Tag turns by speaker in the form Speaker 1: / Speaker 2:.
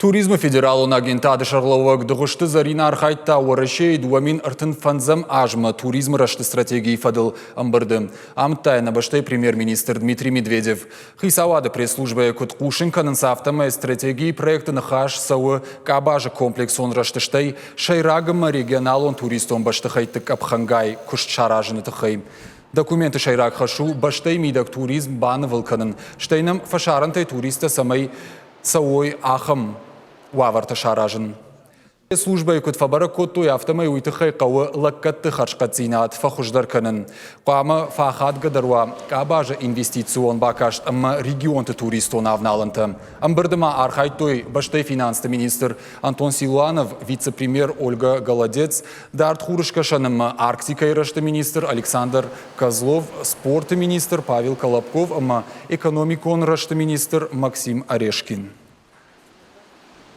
Speaker 1: Туризмы федералон агентады сӕргълӕууӕг Дыгъуызты Зӕринӕ архайдта Уӕрӕсейы 2035 азмӕ туризмы рӕзты стратегийы фӕдыл ӕмбырды. Амыдта йӕ нӕ бӕстӕйы премьер-министр Дмитрий Медведев. Хицауады пресс-службӕйы куыд хъусын кӕнынц, афтӕмӕй стратегийы проекты ныхас цӕуы къабазы комплексон рӕзты, стӕй сӕйраг ӕмӕ регионалон туристон бӕстыхӕйтты къӕпхӕнгай куыст саразыны тыххӕй. Документы сӕйраг хӕс у бӕстӕйы мидӕг туризм банывыл кӕнын, стӕй нӕм фӕсарӕнтӕй туристтӕ цӕмӕй цӕуой, ахӕм уавӕртӕ саразын. Службӕйы куыд фӕбӕрӕг кодтой, афтӕмӕй уый тыххӕй хъӕуы лӕггӕдты хӕрзхъӕддзинад фӕхуыздӕр кӕнын. Хъуамӕ фӕахадгӕдӕр уа къабазы инвестицион бакаст ӕмӕ регионты туристон авналӕнтӕ. Ӕмбырды ма архайдтой бӕстӕйы финансты министр Антон Силуанов, вице-премьер Ольга Голодец, Дард Хурыскӕсӕн ӕмӕ Арктикӕйы рӕзты министр Александр Козлов, спорты министр Павел Колобков ӕмӕ экономикон рӕзты министр Максим Орешкин.